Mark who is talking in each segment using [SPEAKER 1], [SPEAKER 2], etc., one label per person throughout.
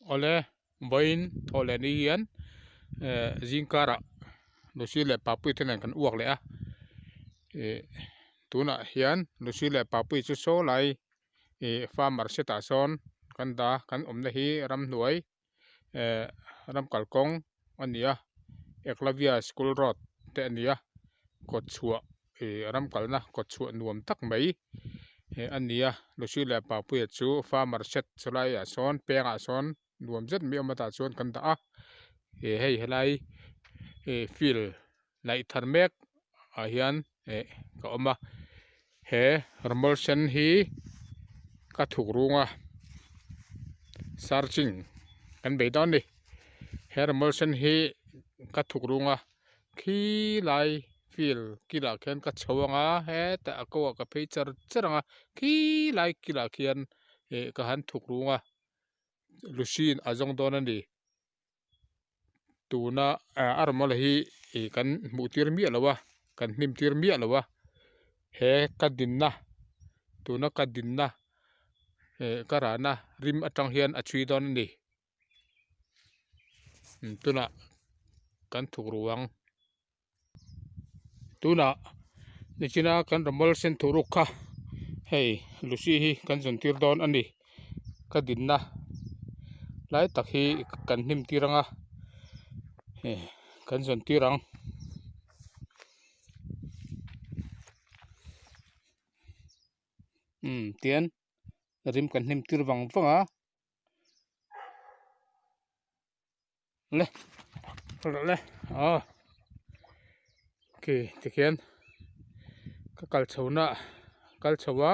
[SPEAKER 1] Awle vawiin thawh leh ni hian eh zing karah Lucy leh Papuii te nen kan uak leh a ih tunah hian Lucy leh Papuii chu saw lai ih farmer set ah sawn kan dah a kan awmna hi ramhnuai eh ram kalkawng a ni a Eklavya school road te a ni a kawtchhuah ih ram kalna kawtchhuah nuam tak mai eh a ni a Lucy leh Papuia chu farmer set chulai ah sawn peng ah sawn nuam zet mai awm a tah chuan kan dah a ih hei helai ih field laih thar mek ah hian eh ka awm a he rawmawl sen hi ka thuk rung a searching kan bei dawn a ni he rawmawl sen hi ka thuk rung a khi lai field kilah khian ka chho ang a hetah a ko ah ka phei char char ang a khi lai kilah khian ih ka han thuk rung a lusin a zawng dawn a ni. Tuna a rawmawl hi ih kan hmuh tir miah lo a kan hnim tir miah lo a he ka dinna tuna ka dinna eh ka rahna rim atang hian a chhui dawn a ni tunah kan thuk ru ang. Tunah nichina kan rawmawl sen thuh ruk kha hei Lucy hi kan zawn tir dawn a ni ka dinna lai tak hi kan hnim tir ang a kan zawn tir ang. Umm tian rim kan hnim tir vang vang a. Le rawh le aw khi tikhian ka kal chho na kal chho a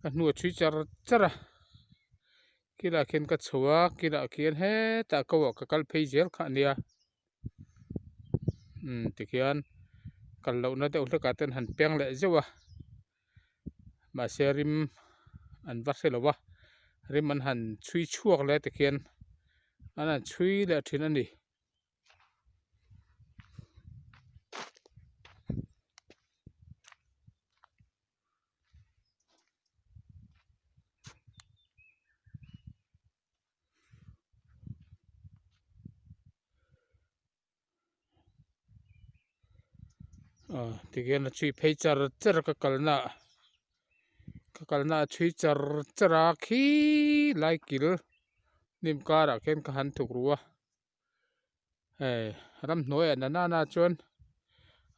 [SPEAKER 1] ka hnu a chhui char char a khilaiah khian ka chho a khilaiah khian hetah ko ah ka kal phei zel kha a nia umm tikhian kal lohna deuh hlekah te an han peng leh zeuh a mahse rim an va hre lo a rim an han chhui chhuak leh tikhian an han chhui leh thin a ni. Aw tikhian a chhui phei char char a ka kalna ah ka kalna ah a chhui char char a khilai kil hnim karah khian ka han thuk ru a hei ramhnuaiah na nana chuan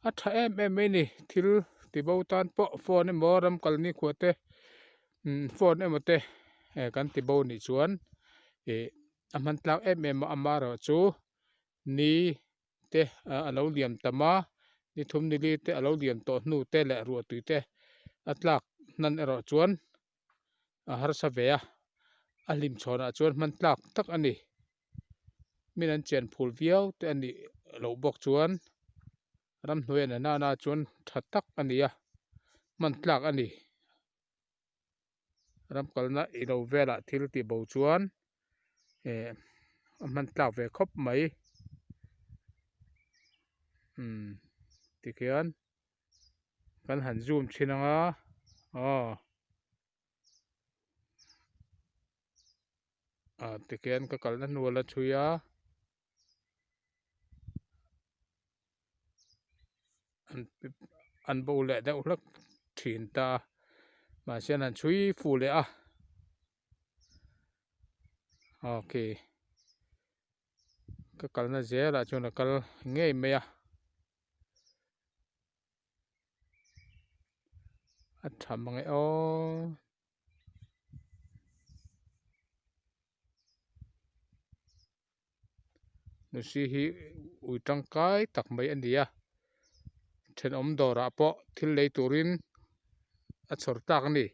[SPEAKER 1] a tha em em mai a ni thil ti bo tan pawh phone emaw ram kal ni khuah te phone emaw te kan ti bo nih chuan ih a hman tlak em em a amaherawhchu. Ni te a lo liam tam a, ni thum ni li te a lo liam tawh hnu te leh ruah tui te a tlak hnan erawh chuan a harsa ve a, a hlim chhawnah chuan hman tlak tak a ni. Min an chen phul viau te a nih loh bawk chuan ramhnuai a nana chuan tha tak a ni a, hman tlak a ni. Ram kalna i lo velah thil tih bo chuan eh a hman tlak ve khawp mai umm tikhian kan han zoom thin ang a aw ah tikhian ka kalna hnu a la chhui a. An bo leh deuh hlek thin ta a mahse an han chhui fuh leh a okay ka kalna zelah chuan a kal ngei mai a a tha mange aw. Lucy hi ui tangkai tak mai a ni a thenawm dawrah pawh thil lei turin a chhawr tlak a ni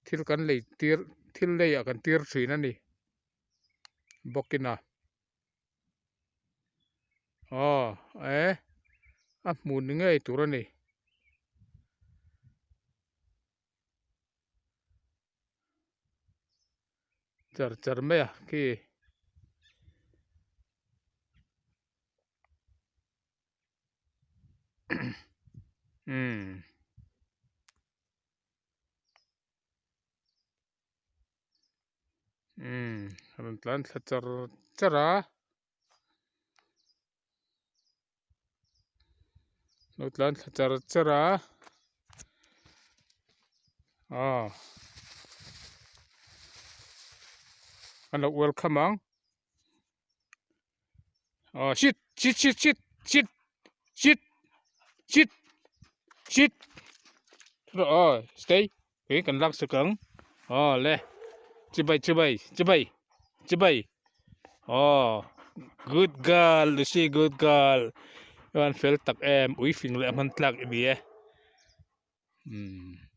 [SPEAKER 1] thil kan lei tir thil leiah kan tir thin a ni bawkin a aw eh a hmun ngei tur a ni. Char char mai a khi umm umm Rawn tlan thla char char a. Lo tlan thla char char a. Aw. An lo welcome ang. Aw sit sit sit sit sit sit sit sit aw stay Ui kan lak sak ang aw le chibai chibai chibai chibai aw good girl Lucy good girl chuan fel tak em ui fing leh a hman tlak i ni e umm.